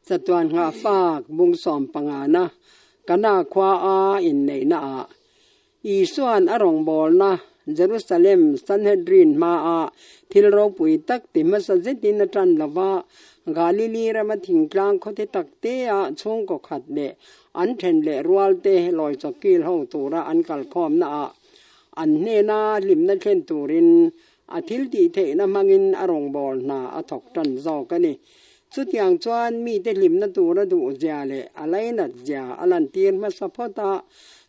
Chatuan nghahfak bung sawmpangana Kana khua a inneihna ah Isua'n a rawngbawlna Jerusalem Sanhedrin hmaah thil ropui tak ti hmasa zetin a ṭan lo va, Galili rama thingtlang khawte taktea chhungkaw khat leh an ṭhen leh rualte lawi chawkil ho tura an kalkhawmnaah an hnena hlimna thlen turin a thil tih theihna hmangin a rawngbâwl hna a thawk ṭan zâwk a ni. Chutiang chuan mite hlimna tura duhzia leh a lainat zia a lantîr hmasa phawt a,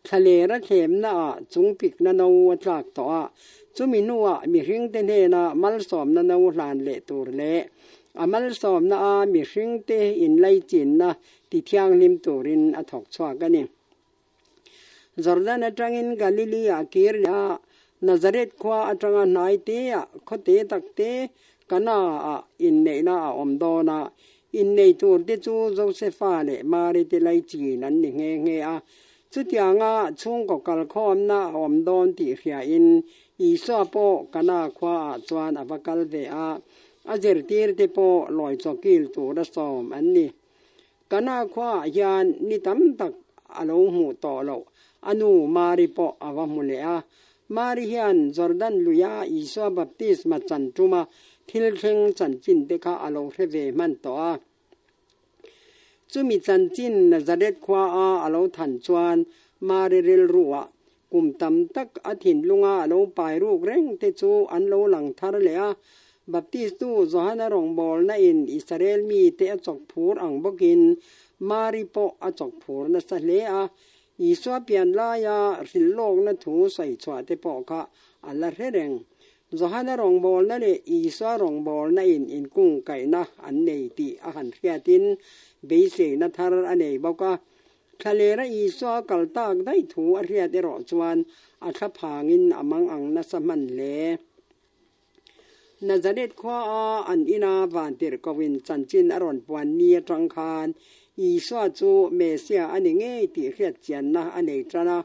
thlalêra thlemnaah chungpikna no a tlâk tawh a, chumi hnuah mihringte hnêna malsâwmna no hlân leh tûr leh a malsâwmna-a mihringte inlaichinna tithianghlim tûrin a thawk chhuak a ni. Jordan atangin Galili-ah kir leh a, Nazareth khua atanga hnai te-ah khaw te tak te Kana-ah inneihna a awm dawn a, innei tur te chu Josefa leh Mari te laichin an ni nghe nghe a. Chutianga chhungkaw kalkhawmna a awm dawn tih hriain Isua pawh Kana khuaah chuan a va kal ve a, a zirtirte pawh lawi chawkil tura sawm an ni. Kana khuaah hian ni tam tak a lo hmuh tawh loh, a nu Mari pawh a va hmu leh a. Mari hian Jordan luia Isua baptisma chan tuma thil thleng chanchin te kha a lo hre ve hman tawh a. Chumi chanchin Nazareth khuaa a lo than chuan Mari rilruah kum tam tak a thinlunga a lo pai ruk reng te chu an lo lang thar leh a. Baptistu Johana rawngbawlna in Israel mite a chawk phur ang bawkin Mari pawh a chawk phur nasa hle a. Isua pian laia hrilhlawkna thu sawi chhuah te pawh kha a la hre reng. Johana rawngbawlna leh Isua rawngbawlna in inkungkaihna an nei tih a han hriatin beiseina thar a nei bawk a. Thlalera Isua kal tak daih thu a hriat erawh chuan a thla phangin a mang ang nasa hman hle. Nazareth khuaa an ina vantirh koin chanchin a rawn puan ni atang khan Isua chu Messiah a ni ngei tih hriat chianna a nei tan a.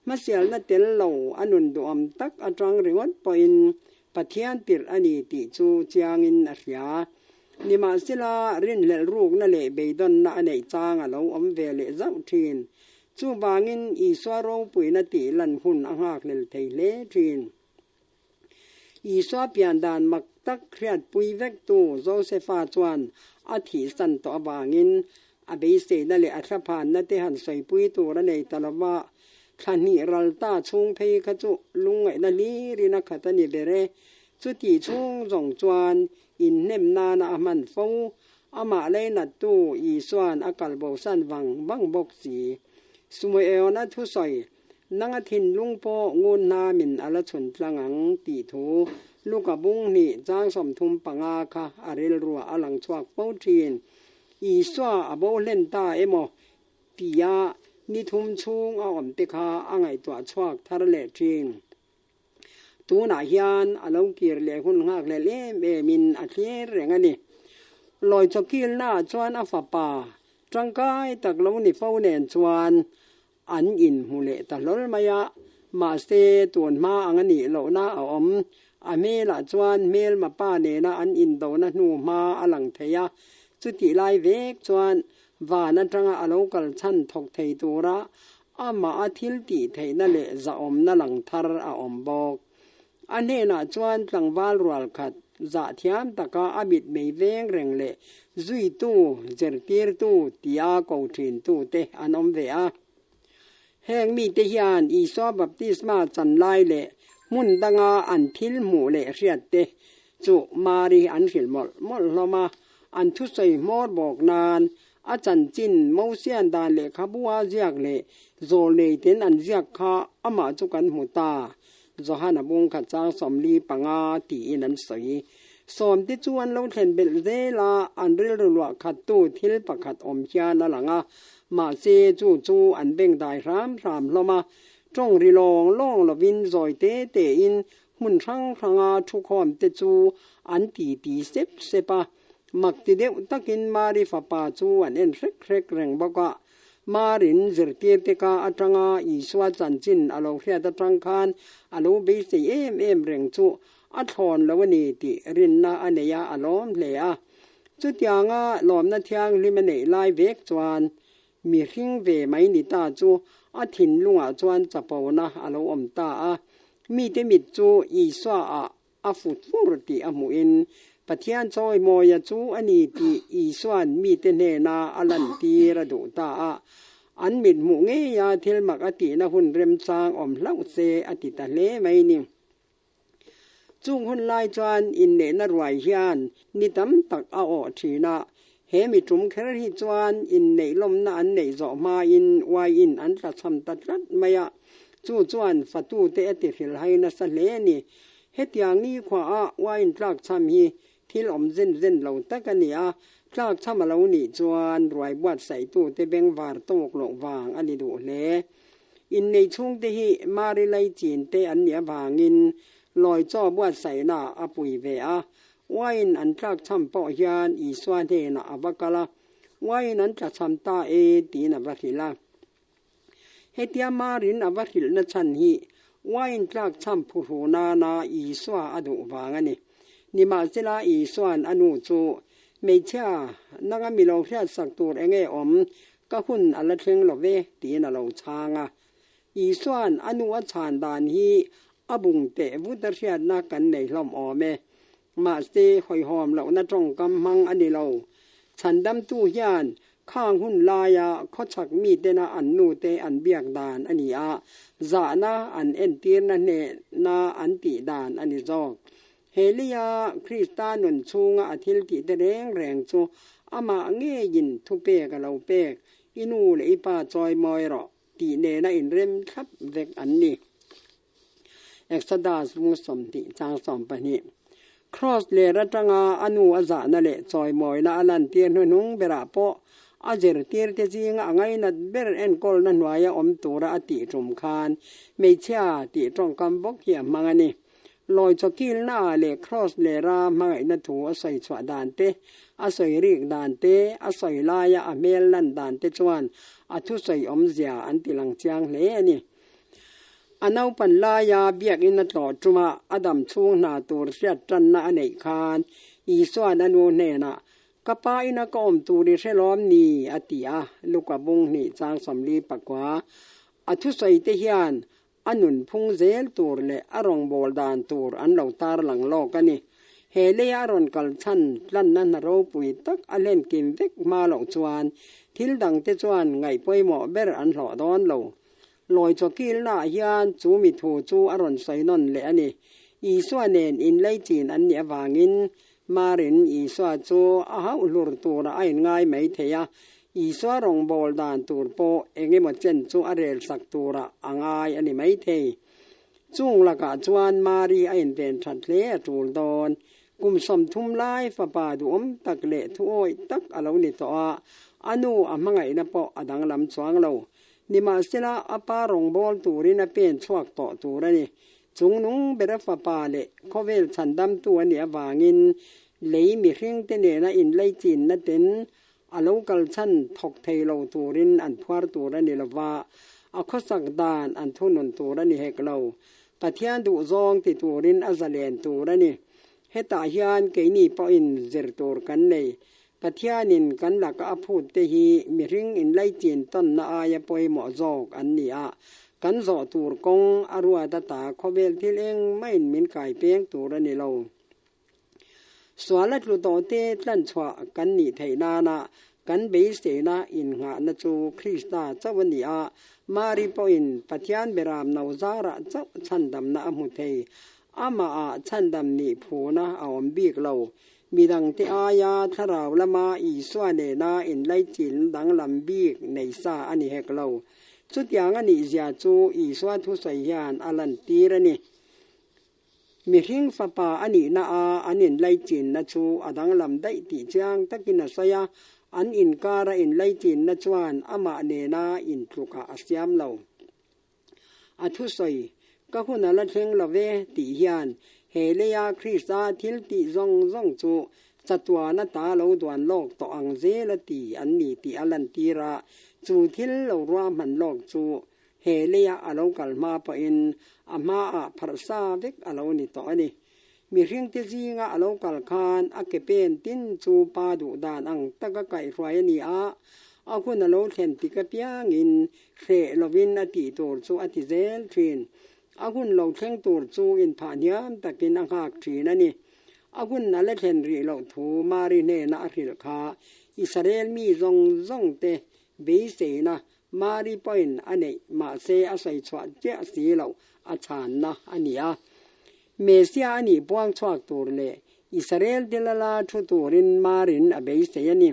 Hmasialna tel lo a nun duhawm tak atang ringawt pawhin Pathian tirh a ni tih chu chiangin a hria. Nimahsela, rinhlelh rukna leh beidawnna a neih chang a lo awm ve leh zauh thin. Chuvangin Isua ropuina tih lan hun a nghakhlel thei hle thin. Isua pian dan mak tak hriatpui vektu Josefa chuan a thihsan tawh avangin a beiseina leh a thlaphanna te han sawipui tur a nei ta lo va, thla hnih ral ta chhung phei kha chu lungngaihna hlirin a khat a ni ber e. Chutih chhung zawng chuan inhnem nana a hman fo, amah leinattu Isua'n a kalbosan vang vang bawk si. Sumeona thusawi Nanga thinlung pawh ngun hnamin a la chhun tlang ang tih thu Luka bung hnih chang 35 kha a rilruah a lang chhuak fo thin. Isua a bo hlen ta emaw tia ni thum chhung a awm te kha a ngaihtuah chhuak thar leh thin. Tunah hian a lo kir leh hun nghak lel em emin a thlir reng a ni. Lawi chawkilnaah chuan a fapa tangkai tak lo ni fo nen chuan An inhmu leh ta hlawl mai a, mahse tun hma ang a nih lohna a awm. A hmelah chuan hmelma pa nena an indona hnu hma a lang thei a, chutih lai vek chuan van atanga a lo kal chhan thawk thei tura amah a thil tih theihna leh zahawmna lang thar a awm bawk. A hnenah chuan tlangval rual khat zah thiam taka a mitmei veng reng leh zuitu, zirtirtu tia ko thintu te an awm ve a. Heng mite hian Isua baptisma chan lai leh hmun danga an thil hmuh leh hriat te chu Mari an hrilh mawlh mawlh hlawm a, an thusawi hmawr bawk nan a chanchin Mosian dan lehkhabua ziak leh zawlneiten an ziak kha amah chu kan hmu ta. Johana bung kha chang 45 tiin an sawi. Sawmte chu an lo thlen belh zel a, an rilru luah khattu thil pakhat awm hian a lang a, mahse chu chu an bengdai hram hram hlawm a. Tawng ri lawng lawng lovin zawi te tein hmun hrang hranga thukhawmte chu an titi sep sep a. Mak ti deuh takin Mari fapa chu an en hrek hrek reng bawk a. Marin zirtirte ka atanga Isua chanchin a lo hriat atang khan a lo beisei em em reng chu a thlawn lo a ni tih rinna a nei a, a lawm hle a. Chutianga lawmna thianghlim a neih lai vek chuan mihring ve mai ni ta chu a thinlungah chuan chapona a lo awm ta a. Mite mit chu Isua ah a fut fur tih a hmuhin Pathian chawimawia chu a ni tih Isua'n mite hnena a lantir a duh ta a. An mit hmuh ngeia thil mak a tihna hun remchang awm hlauh se a ti ta hle mai ni. Chung hun lai chuan inneihna ruai hian ni tam tak a awh thin a, he mi tum kher hi chuan inneih lawmna an neih zawh hmain uaiin an tlachham ta tlat mai a, chu chuan fatute a ti hrilhai nasa hle a ni. Hetiang nikhuaah uaiin tlakchham hi thil awm zen zen lo tak a ni a, tlakchham a lo nih chuan ruai buatsaihtute bengvar tawk loh vang a ni duh hle. Innei chhungte hi Mari Laichin te an nih avangin lawi chaw buatsaihna a pui ve a. Uaiin an tlakchham pawh hian Isua hnenah a va kal a, Uaiin an tlachham ta e tiin a va hrilh a. Hetia Marin a va hrilhna chhan hi uaiin tlakchham phuhru nana Isua a duh vang a ni. Nimahsela Isua'n a nu chu, Hmeichhia, nanga mi lo hriatsak tur enge awm Ka hun a la thleng lo ve, tiin a lo chhang a. Isua'n a nu a chhan dan hi a bung teh vut a hriatna kan nei hlawm awm e. Mahse, hawihhawm lohna tawngkam hmang a ni lo. Chhandamtu hian khang hun laia khawchhak mitena an nute an biak dan a ni a, zahna an entirna hnehna an tih dan a ni zawk. He leia Krista nun chhunga a thil tihte reng reng chu amah ngeiin thupek a lo pek, I nu leh i pa chawi mawi rawh, tih nena inrem thlap vek an ni. Exodus bung 20 chang 12. Kraws ler atanga a nu a zahna leh chawimawina a lantir hnuhnung berah pawh a zirtirte zinga a ngainat ber enkawlna hnuaia awm tura a tih tum khan hmeichhia tih tawngkam bawk hi a hmang a ni. Lawi chawkilna ah leh Kraws lera hmangaihna thu a sawi chhuah dan te, a sawi rik dan te, a sawi laia a hmel lan dan te chuan a thusawi awmzia an ti lang chiang hle a ni. A naupan laia biakinn a tlawh tuma a dam chhung hna tur hriat tanna a neih khan Isua'n a nu hnenah, Ka pa ina ka awm tur i hre lawm ni? a ti a, Luka bung hnih chang 44. A thusawi te hian A nunphung zel tur leh a rawngbâwl dan tur an lo tarlang lawk a ni. He leia a rawn kal chhan tlanna hna ropui tak a hlen kim vek hma loh chuan thil dangte chuan ngaih pawimawh ber an hlawh dawn lo. Lawi chawkilnaah hian chu mi thu chu a rawn sawi nawn leh a ni. Isua nen inleichin an nih avangin Marin Isua chu a hauh hlur turah a inngai mai thei a, Isua rawngbâwl dan tur pawh eng emaw chen chu a relsak turah a ngai a ni maithei. Chung lakah chuan Mari a inven that hle a ṭul dawn. Kum 30 lai fapa duhawm tak leh thuawih tak a lo ni tawh a, a nu a hmangaihna pawh a danglam chuang lo. Nimahsela, a pa rawngbâwl turin a pen chhuak tawh tur a ni. Chungnung bera fapa leh khawvel chhandamtu a nih avangin lei mihringte nena inleichinna ten A lo kal chhan thawk thei lo turin an phuar tur a ni lo va, a khawsak dan an thunun tur a ni hek lo. Pathian duhzawng ti turin a zalen tur a ni. Hetah hian keini pawhin zir tur kan nei. Pathianin kan laka a phut te hi mihring inlaichin tawnna aia pawimawh zawk an ni a, kan zawh tur kawng a ruat ata khawvel thil engmahin min kai peng tur a ni lo. Suala tlu tawhte tlanchhuah kan nih theih nana kan beiseina innghahna chu Krista chauh a ni a, Mari pawhin Pathian beram no zarah chauh chhandamna a hmu thei. Amahah chhandam nih phuna a awm bik lo. Midangte aia thlarau lama Isua nena inlaichin danglam bik nei sa a ni hek lo. Chutiang a nihzia chu Isua thusawi hian a lantir a ni. Mihring fapa a nihna a an inlaichinna chu a danglam daih tih chiang takin a sawi a, an inkara inlaichinna chuan amah nena intlukah a siam lo. A thusawi, Ka hun a la thleng lo ve, tih hian he leia Krista thil tih zawng zawng chu chatuan ata lo duan lawk tawh ang zel a ti an ni tih a lantir a, chu thil lo ruahman lawk chu He leia a lo kal hma pawhin a hmaah pharh sa vek a lo ni tawh a ni. Mihringte zinga a lo kal khan a ke pen tin chu Pa duh dan ang taka kaihhruai a ni a, a hun a lo thlen tik apiangin hreh lovin a tih tur chu a ti zel thin. A hun lo thleng tur chu inphah hniam takin a nghak thin a ni. A hun a la thlen rih loh thu Mari hnena a hrilh kha Israel mi zawng zawng te beiseina Mari pawhin a neih mahse a sawi chhuah chiah si loh a chhanna a ni a. Messiah a nih puang chhuak tur leh Israel te lala thu turin Marin a beisei a ni.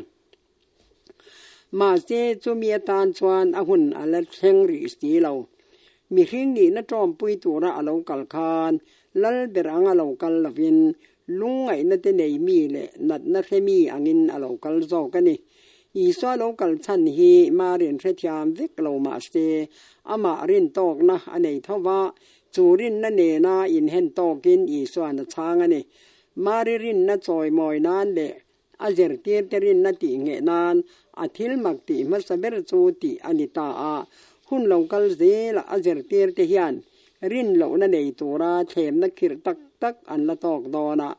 Mahse chumi atan chuan a hun a la thleng rih si lo. Mihring nihna ṭawmpui tura a lo kal khan lal ber anga lo kal lovin lungngaihna te nei mi leh natna hre mi angin a lo kal zawk a ni. Isua lo kal chhan hi Marin hrethiam vek lo mahse amah rintawkna a nei tho va, chu rinna nena inhen tawkin Isuan a chhang a ni. Mari rinna chawimawi nan leh A zirtirte rinna tih ngheh nan a thil mak tih hmasa ber chu tih a ni ta a. Hun lo kal zelah a zirtirte hian rin lohna nei tura thlemna khirh tak tak an la tawk dawn a.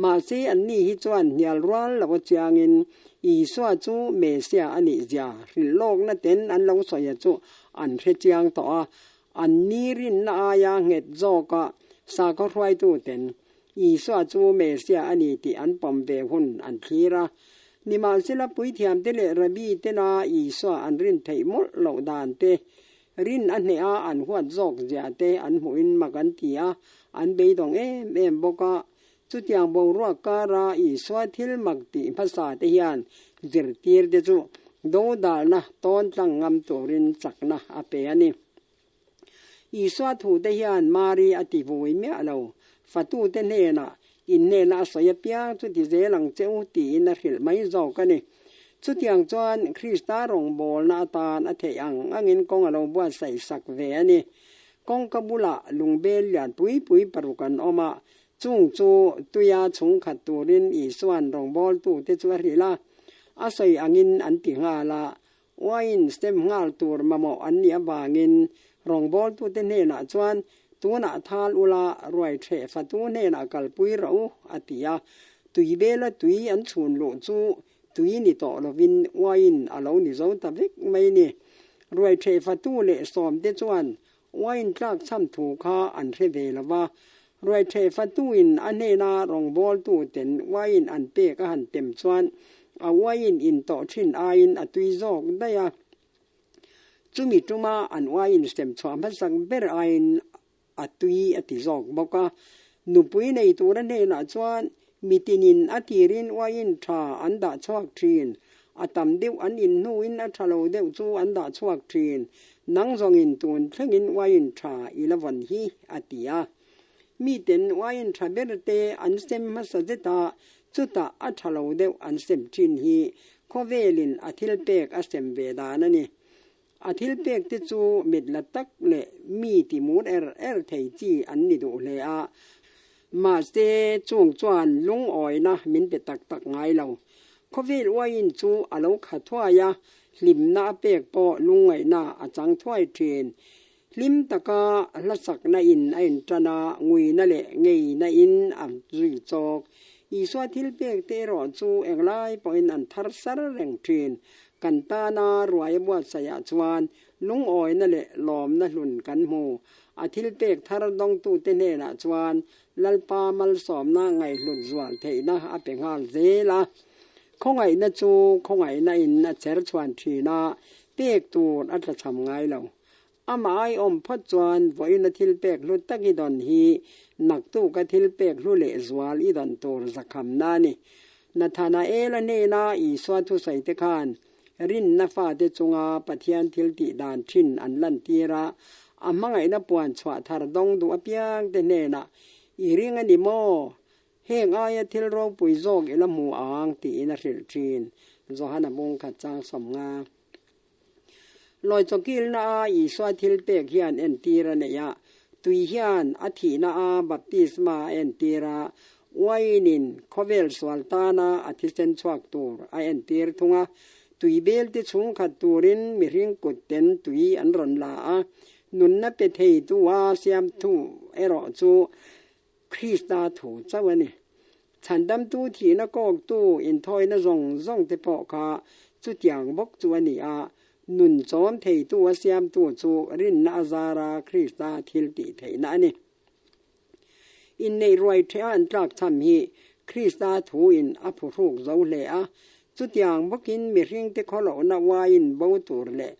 Mahse anni hi chuan hnial rual lo achiangin Isua chu Messiah a nih zia hrilh lawkna ten an lo sawi a chu an hre chiang tawh a. Anni rinna aia nghet zawka sakhaw hruaituten Isua chu Messiah a ni tih an pawm ve hun an thlir a. Nimahsela puithiamte leh Rabbi tena Isua an rin theih mawlh loh dan te, rin a hneh a an huat zawk zia te an hmuhin mak an ti a, an beidawng em em bawk a. Chutiang boruak kara Isua thil mak tih hmasa te hian zirtirte chu dodalna tawn tlang ngam turin chakna a pe a ni. Isua thute hian Mari a ti vui miah lo. Fatute hnenah, In hnena a sawi apiang chu ti zel ang che u tiin a hrilh mai zawk a ni. Chutiang chuan Krista rawngbawlna atan a theih ang angin kawng a lo buatsaih sak ve a ni. Kawngka bulah lungbel lian pui pui paruk an awm a, chung chu tuia chhungkhat turin Isua'n rawngbawltute chu a hrilh a, a sawi angin an ti nghal a, Uaiin stem nghal tur mamawh an nih avangin rawngbawltute hnenah chuan tunah thal ula ruai ṭheh fatu hnenah kalpui rawh u, a ti a. Tui bela tui an chhun luh chu tui ni tawh lovin uaiin a lo ni zo ta vek mai ni. Ruai ṭheh fatu leh sawmte chuan uaiin tlak chham thu kha an hre ve lo va. Ruai ṭheh fatuin a hnena rawngbawltuten uaiin an pek a han tem chuan a uaiin in tawh ṭhin aiin a tui zawk daih a. Chumi ṭuma an uaiin sem chhuah hmasak ber aiin a tui a ti zawk bawk a. Nupui nei tura hnenah chuan mitinin a tirin uaiin ṭha an dah chhuak ṭhin. A tam deuh an in hnuin a ṭha lo deuh chu an dah chhuak ṭhin. Nang zawngin tun thlengin uaiin ṭha i la vawn hi, a ti a. Miten uaiin ṭha ber te an sem hmasa zet a, chutah a ṭha lo deuh an sem ṭhin hi khawvelin a thil pek a sem ve dan a ni. A thil pek te chu mit la tak leh mi ti mur er er thei chi an ni duh hle a, mahse chung chuan lungawina min pe tak tak ngai lo. Khawvel uaiin chu a lo kha thuai a, hlimna a pek pawh lungngaihna a chang thuai thin. Hlim taka hlasakna in a intan a, nguina leh ngeina in a zui chawk. Isua thil pek te erawh chu englai pawhin an thar sar reng thin. Kan tana ruai a buatsaihah chuan lungawina leh lawmna hlun kan hmu. A thil pek thar dawngtute hnenah chuan Lalpa malsawmna ngaihhlut zual theihna a pe nghal zel a. Khawngaihna chu khawngaihna in a cher chhuan thin a, pek tur a tlachham ngai lo. Amah ai awm phawt chuan vawiina thil pek hlu tak i dawn hi naktuka thil pek hlu leh zual i dawn tur zakhamna a ni. Nathanaela hnena Isua thusawi te khan rinna fate chunga Pathian thil tih dan thin an lantir a, a hmangaihna puan chhuah thar dawng duh apiang te hnenah, I ring a ni maw? Heng aia thil ropui zawk i la hmu ang tiin a hrilh thin. Johana bung khat chang 50. Lawi chawkilna a Isua thil pek hian entir a nei a, tui hian a thihna a baptisma a entir a, uainin khawvel sual tana a thisen chhuak tur a entir thung a. Tui belte chhungkhat turin mihring kut ten tui an rawn la a, nunna pe theitu a siamthu erawh chu. Krista thu chauh a ni. Chhandamtu thihna kawktu inthawina zawng zawng te pawh kha chutiang bawk chu a ni a, nun chawm theitu a siamtu chu rinna a zara Krista thil tih theihna a ni. Inneih ruai ṭheh a an tlak cham hi Krista thuin a phuhruk zo hle a, chutiang bawkin mihringte khawlohna uaiin bo tur leh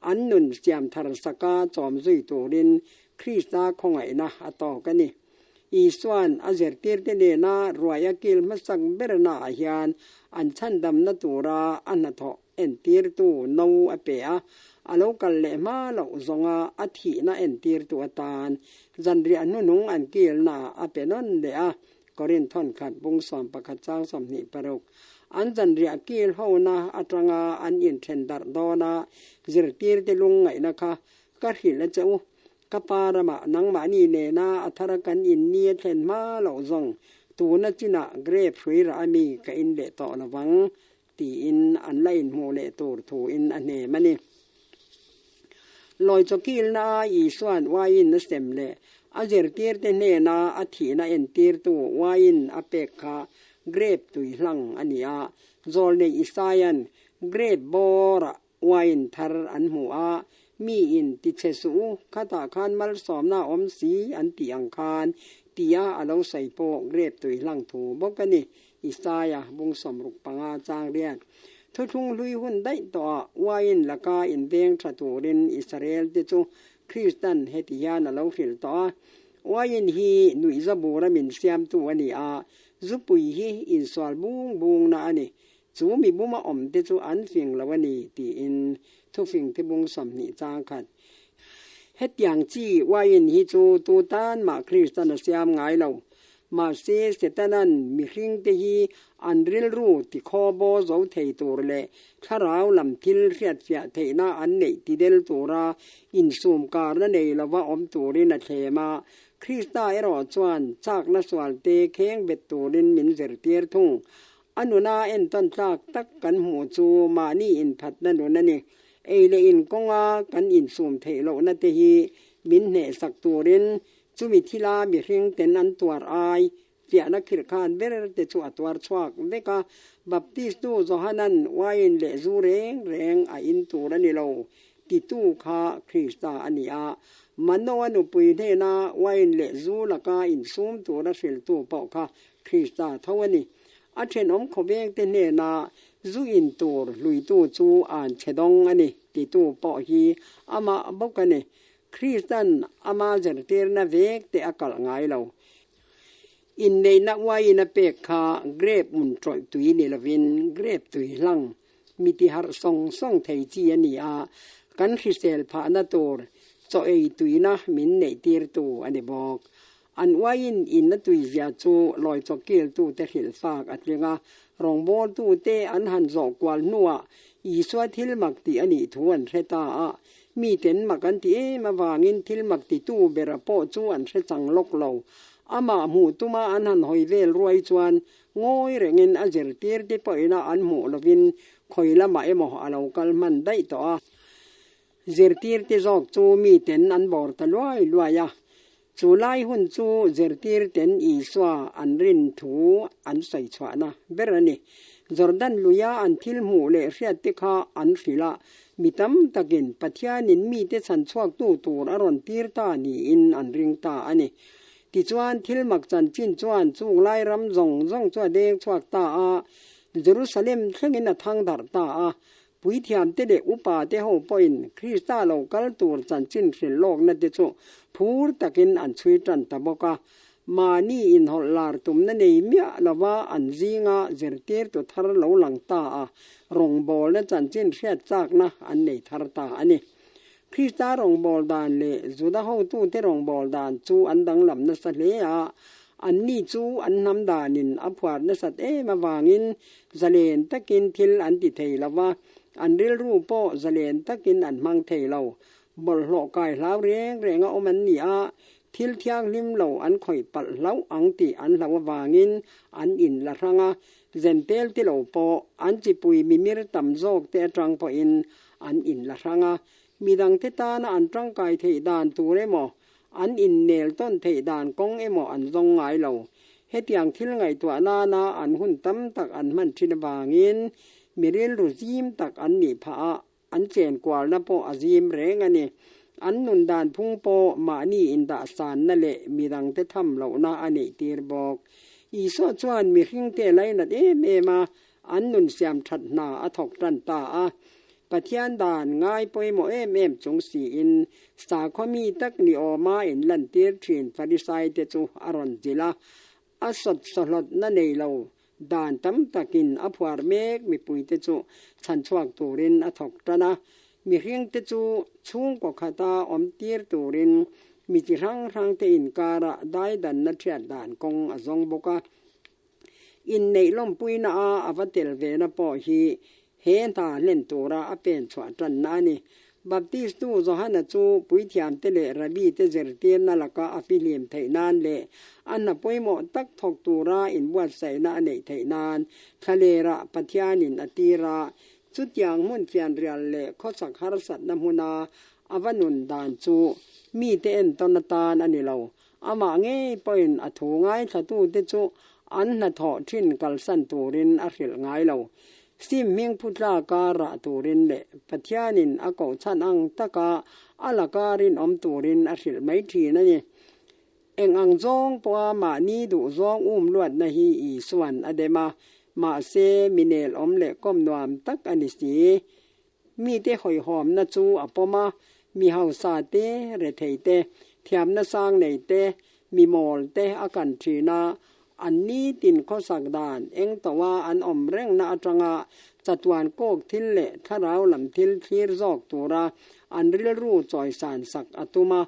an nun siam thar saka chawm zui turin Krista khawngaihna a tawk a ni. Isua'n a zirtirte nena ruai a kil hmasak bernaah hian an chhandamna tura a hnathawh entirtu no a pe a, a lo kal leh hma loh zawnga a thihna entirtu atan zanriah hnuhnung an kilnaah a pe nawn leh a, Korinth thawnkhat bung 11 chang 26. An zanriah kil hona atanga an inthen darh dawna zirtirte lungngaihna kha ka hrilh a che u. Ka pa ramah nangmahni nena a thara kan in ni a thlen hma loh zawng tuna chinah grape hrui rah ami ka in leh tawh lovang tiin an la inhmuh leh tur thuin a hnem a ni. Lawi chawkilna a Isua'n uaiin a sem leh a zirtirte hnena a thihna entirtu uaiin a pek kha grape tui hlang a ni a, zawlnei Isaia'n grape bawrah uaiin thar an hmu a, miin tichhe suh u, khatah khan malsawmna a awm si an tih ang khan tia a lo sawi pawh grape tui hlang thu bawk a ni. Isaia bung 65 chang riat. Thuthlung hlui hun daih tawhah uaiin laka inveng tha turin Israel te chu Kristan heti hian a lo hrilh tawh a, Uaiin hi nuihza bura min siamtu a ni a, zupui hi insual bung bungna a ni. Chu mi buma awm te chu an fing lo a ni, tiin thufing te bung 20 chang khat. Hetiang chi uaiin hi chu tu tan mah Kristan a siam ngai lo. Mahse, Setana'n mihringte hi an rilru tikhaw baw zo thei tur leh thlarau lam thil hriatfiah theihna an neih tidel tura insumkarna nei lova awm turin a thlem a. Krista erawh chuan chakna sualte kheng bet turin min zirtir thung. A nuna entawn tlak tak kan hmuh chu mahni inphatna nun a ni. Ei leh in kawnga kan insum theih lohna te hi min hnehsak turin chumi thila mihring ten an tuar ai fiahna khirhkhan ber te chu a tuar chhuak vek a. Baptistu Johanan uaiin leh zu reng reng a in tur a ni lo titu kha Krista a ni a. Manoa nupui hnena uaiin leh zu laka insum tura hriltu pawh kha Krista tho a ni. A thenawm khawvengte hnena zu in tur hluitu chu an chhe dawng a ni titu pawh hi amah bawk a ni. Kristan ama zirtirna vek te a kalh ngai lo. Inneihna uaiin a pek kha grape mun tawih tui ni lovin grape tui hlang mi ti harh sawng sawng thei chi a ni a, kan hrisel phahna tur chaw ei tuina min neihtirtu a ni bawk. An uaiin in a tuizia chu lawi chawkiltute hrilh fak a tling a, rawngbawltute an han zawh kual hnuah Isua thil mak tih a nih thu an hre ta a. Miten mak an ti em avangin thil mak titu bera pawh chu an hre chang lawk lo. Amah hmuh tuma an han hawi vel ruai chuan ngawi rengin a zirtirte pawhina an hmuh lovin khawi lamah emaw a lo kal hman daih tawh a. Zirtirte zawk chu miten an bawr ta luai luai a. Chu lai hun chu zirtirten Isua an rin thu an sawi chhuahna ber a ni. Jordan luia an thil hmuh leh hriatte kha an hrilh a, mi tam takin Pathianin mite chhan chhuaktu tur a rawn tir ta niin an ring ta a ni. Tichuan, thil mak chanchin chuan chung lai ram zawng zawng chu a deng chhuak ta a, Jerusalem thlengin a thang darh ta a. Puithiamte leh upate ho pawhin Krista lo kal tur chanchin hrilh lawkna te chu phur takin an chhui tan ta bawk a. Mahni inhawlh lar tumna nei miah lova an zinga zirtirtu thar lo lang ta a, rawngbawlna chanchin hriat chakna an nei thar ta a ni. Krista rawngbâwl dan leh Juda hotute rawngbâwl dan chu an danglam nasa hle a. Anni chu an hnam danin a phuar nasat em avangin zalen takin thil an ti thei lo va, an rilru pawh zalen takin an hmang thei lo. Bawlhhlawh kai hlau reng renga awm an ni a, thil thianghlim lo an khawih palh hlauh ang tih an hlauh avangin an in la hrang a, zentel ti lo pawh an chipui mimir tam zawk te atang pawhin an in la hrang a, midangte tana an tangkai theih dan tur emaw, An innel tawn theih dan kawng emaw an zawng ngai lo. Hetiang thil ngaihtuah nana an hun tam tak an hman thin avangin mi rilru zim tak an nih phah a, an chen kualna pawh a zim reng a ni. An nun dan phung pawh mahni indahsanna leh midangte tham lohna a neih tir bawk. Isua chuan mihringte lainat em em a, an nun siam that hna a thawk tan ta a. Pathian dan ngai pawimawh em em chung siin sakhaw mi tak ni awma inlantir thin Farisaite chu a rawn zilh a, a sawt sawhlawtna nei lo dan tam takin a phuar mek mipuite chu chhanchhuak turin a thawk tan a. Mihringte chu chhungkaw khata awm tir turin mi chi hrang hrangte inkarah daidanna thiat dan kawng a zawng bawk a. Inneih lawmpuina a a va tel vena pawh hi he hna hlen tura a pen chhuah tanna a ni. Baptistu Johana chu puithiamte leh rabbi-te zirtirna laka a fihlim theih nan leh a hna pawimawh tak thawk tura inbuatsaihna a neih theih nan thlalera Pathianin a tir a. Chutiang hmun fianrial leh khawsak harsatna hmuna a va nun dan chu mite entawn atan a ni lo. Amah ngei pawhin a thu ngaithlatute chu an hnathawh thin kalsan turin a hrilh ngai lo. Sim hming phu tlaka rah turin leh Pathianin a koh chhan ang taka a laka rinawm turin a hrilh mai thin a ni. Eng ang zawng pawha mahni duh zawng um luatna hi Isua'n a dem a, mahse mi nel awm leh kawm nuam tak a ni si. Mite hawihhawmna chu a pawm a, mi hausa te, rethei te, thiamna sang nei te, mi mawl te a kan thin a, an nitin khawsak dan eng tawha an awm rengna atanga chatuan kawk thil leh thlarau lam thil thlir zawk tura an rilru chawisan sak a tum a,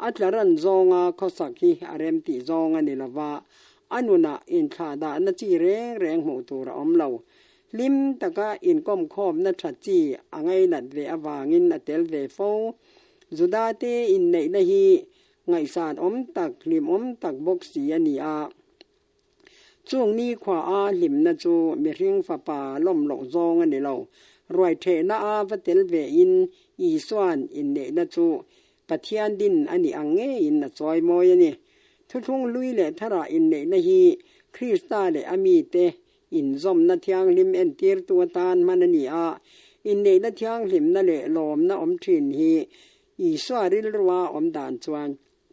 a tlaran zawnga khawsak hi a remtih zawng a ni lova, a nunah inthlahdahna chi reng reng hmuh tur a awm lo. Hlim taka inkawmkhawmna tha chi a ngainat ve avangin a tel ve fo. Judate inneihna hi ngaihsan awm tak, hlimawm tak bawk si a ni a. Chung nikhua-a hlimna chu mihring fapa lawm loh zawng a ni lo. Ruaithehna a va tel vein Isua'n inneihna chu Pathian din a nih ang ngeiin a chawi mawi a ni. Thuthlung hlui leh tharah inneihna hi Krista leh a mite Inzawmna thianghlim entirtu atan hman a ni a, inneihna thianghlimna leh lawmna awm thin hi Isua rilrua awm dan chuan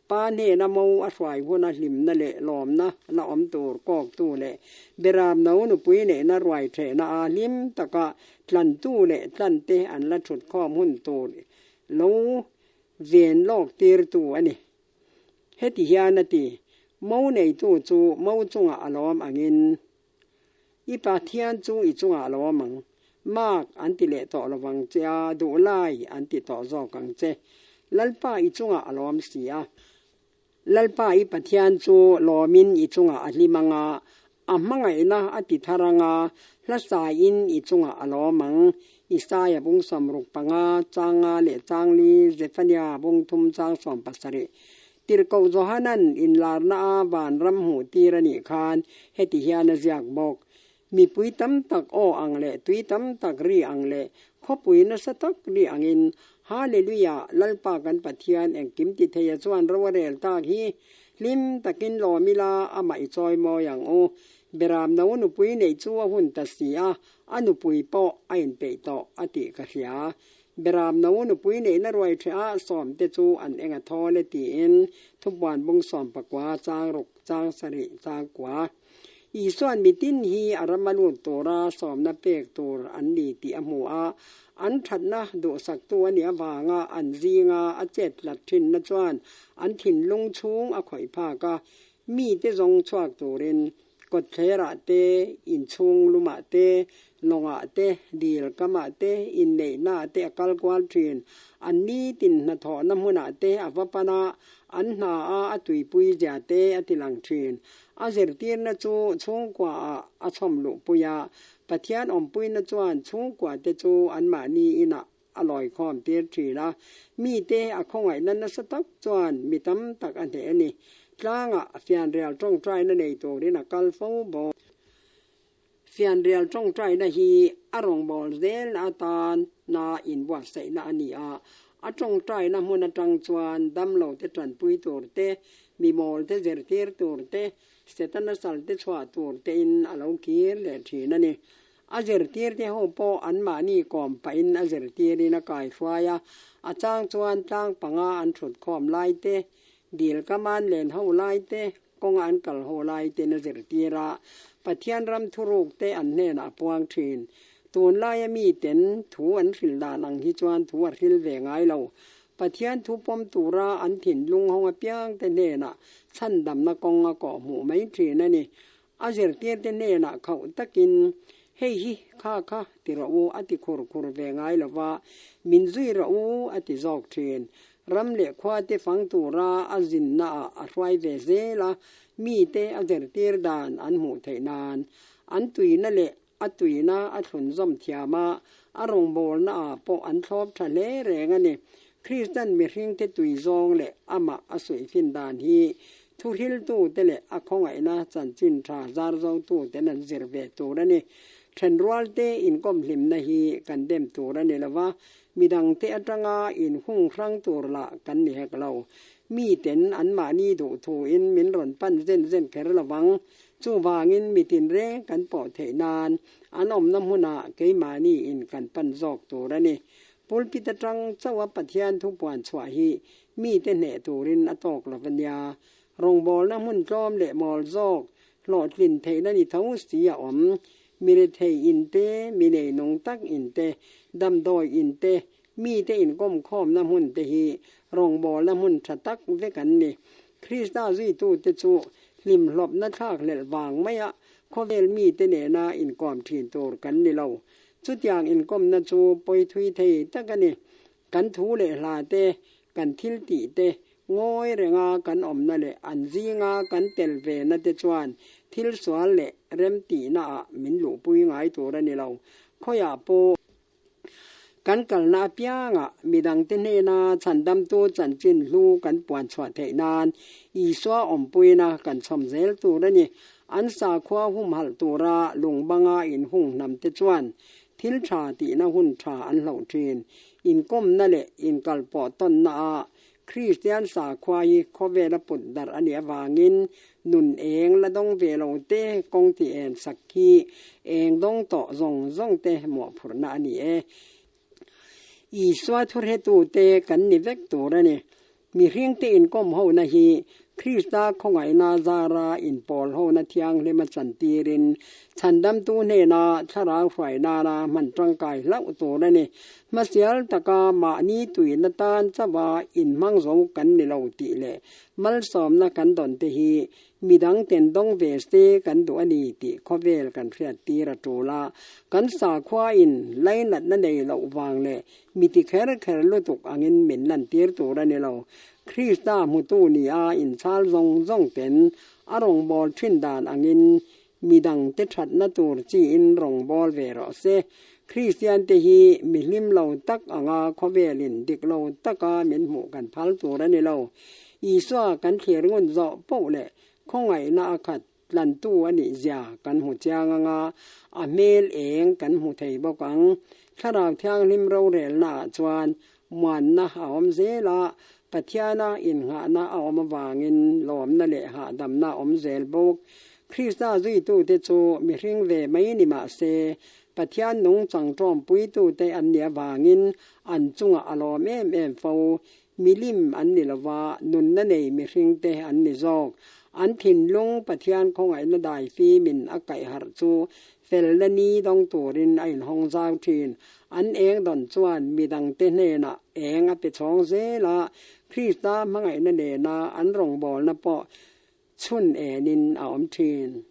Pa hnena mo a hruai huna hlimna leh lawmna la awm tur kawktu leh beramno nupui neihna ruai thehna a hlim taka tlantu leh tlante an la thutkhawm hun tur lo ven lawk tirtu a ni. Heti hian a ti, Mo neitu chu mo chungah a lawm angin, i Pathian chu i chungah a lawm ang. Mark an ti leh tawh lovang che a, duh lai an ti tawh zawk ang che. Lalpa i chungah a lawm si a. Lalpa i Pathian chu lawmin i chungah a hlim ang a, a hmangaihna a ti thar ang a, hlasaiin i chungah a lawm ang. Isaia bung 65, chang nga leh chang li, Zephania bung thum chang 17. Tirhkoh Johanan inlarna a vanram hmuh tir a nih khan heti hian a ziak bawk, Mipui tam tak aw ang leh tui tam tak ri ang leh khawpui nasa tak ri angin, Hallelujah, Lalpa kan Pathian engkim ti theia chuan ro a rel tak hi, hlim takin lawm ila amah i chawi mawi ang u. Beram no nupui neih chu a hun ta si a, A nupui pawh a inpeih tawh a tih ka hria. Beram no nupui neihna ruai ṭheh ah sawmte chu an eng a thawl e tiin thupuan bung 19 chang ruk chang sarih chang kua. Isua'n mitin hi a ram a lut tura sawmna pek tur an ni tih a hmu a, an ṭhatna duhsaktu a nih avanga an zinga a chet tlat ṭhinna chuan an thinlung chhung a khawih phak a, mite zawng chhuak turin Kawtthlerah te, inchhung lumah te, lawngah te, dil kamah te, inneihnaah te a kal kual thin. An nitin hnathawhna hmunah te a va pan a, an hna a a tuipui zia te a ti lang thin. A zirtirna chu chhungkuaah a chhawm luhpui a, Pathian awmpuina chuan chhungkua te chu anmahni inah a lawi khawm tir thin a, mite a khawngaihna nasa tak chuan mi tam tak a hneh a ni. Tlangah fianrial tawngtaina nei turin a kal fo bawk. Fianrial tawngtaina hi a rawngbâwl zelna atana inbuatsaihna a ni a. A tawngtaina hmun atang chuan damlote tanpui tur te, mi mawlte zirtir tur te, Setana salte chhuah tur tein a lo kir leh thin a ni. A zirtirte ho pawh anmahni kawm pahin a zirtirin a kaihruai a, a chang chuan tlang panga an thut khawm lai te, dil kaman len ho lai te, kawnga an kal ho lai ten a zirtir a, Pathian ram thuruk te an hnenah a puang thin. Tunlaia miten thu an hril dan ang hi chuan thu a hril ve ngai lo. Pathian thu pawm tura an thinlung hawng apiangte hnenah chhandamna kawng a kawh hmuh mai thin a ni. A zirtirte hnenah khauh takin, Hei hi kha kha ti rawh u a ti khur khur ve ngai lo va, min zui rawh u a ti zawk thin. Ram leh khuate fang tura a zinnaah a hruai ve zel a, mite a zirtir dan an hmuh theih nan an tuina leh a tuina a thlunzawm thiam a, a rawngbawlnaah pawh an thlawp tha hle reng a ni. Kristian mihringte tui zawng leh amah a suihfin dan hi thuhriltute leh a khawngaihna chanchin tha zarzotuten an zir ve tur a ni. Thenrualte inkawmhlimna hi kan dem tur a ni lo va, midangte atanga inhung hrang tur lah kan ni hek lo. Miten anmahni duhthuin min rawn pan zen zen kher lo vang. Chuvangin mitin reng kan pawh theih nan an awmna hmunah keimahni in kan pan zawk tur a ni. Pulpit atang chauha Pathian thu puan chhuah hi mite hneh turin a tawk lo va nia. Rawngbawlna hmun tlawm leh mawl zawk hlawhtlin theihna ni tho si a awm. Mi rethei in te, mi neinung tak in te, damdawi in te, mite inkawmkhawmna hmun te hi rawngbawlna hmun tha tak vek an ni. Krista zuitute chu hlimhlawpna thlakhlelh vang maia khawvel mite nena inkawm thin tur kan ni lo. Chutiang inkawmna chu pawi thui thei tak a ni. Kan thu leh hla te, kan thil tih te, ngawi renga kan awmna leh an zinga kan tel ve na te chuan thil sual leh remtihna ah min luhpui ngai tur a ni lo. Khawiah pawh kan kalna apiangah midangte hnena chhandamtu chanchin hlu kan puan chhuah theih nan Isua awmpuina kan chhawm zel tur a ni. An sakhua humhalh tura lungbanga inhung hnamte chuan thil tha tihna hun tha an hloh thin. Inkawmna leh inkalpawh tawnna ah Kristian sakhua hi khawvela put darh a nih avangin nun eng la dawng ve lo te kawng ti en sak hi eng dawng tawh zawng zawng te mawhphurhna a ni e. Isua thurhetute kan ni vek tur a ni. Mihringte inkawm hona hi Krista khawngaihna zara inpawl hona thianghlima chantirin chhandamtu hnena thlarau hruai nana hman tangkai hlauh tur a ni. Hmasial taka mahni tuina tan chauha inhmang zo kan ni lo tih leh malsawmna kan dawn te hi Midang ten dawng ve se kan duh a ni tih khawvel kan hriat tir a tul a, kan sakhua in lainatna nei loh vang leh mi ti kher kher lutuk angin min lantir tur a ni lo. Krista hmutu ni a inchhal zawng zawng ten a rawngbâwl thin dan angin midang te thatna tur chiin rawngbâwl ve rawh se. Kristian te hi mi hlim lo tak anga khawvelin dik lo taka min hmuh kan phal tur a ni lo. Isua kan thlir ngun zawh poh leh khawngaihna a khat tlantu a nih zia kan hmu chiang anga a hmel eng kan hmu thei bawk ang. Thlarau Thianghlim rorelna ah chuan muanna a awm zel a, Pathiana innghahna a awm avangin lawmna leh hahdamna a awm zel bawk. Krista zuitute chu mihring ve mai ni mah se, Pathian nungchang ṭawmpuitute an nih avangin an chungah a lawm em em fo. Milim an ni lo va, nunna nei mihringte an ni zawk. An thinlung Pathian khawngaihna dai fimin a kaih harh chu felna ni dawng turin a inhawng zau thin. An eng dawn chuan midangte hnenah eng a pe chhawng zel a, Krista hmangaihna nena an rawngbawlna pawh chhun enin a awm thin.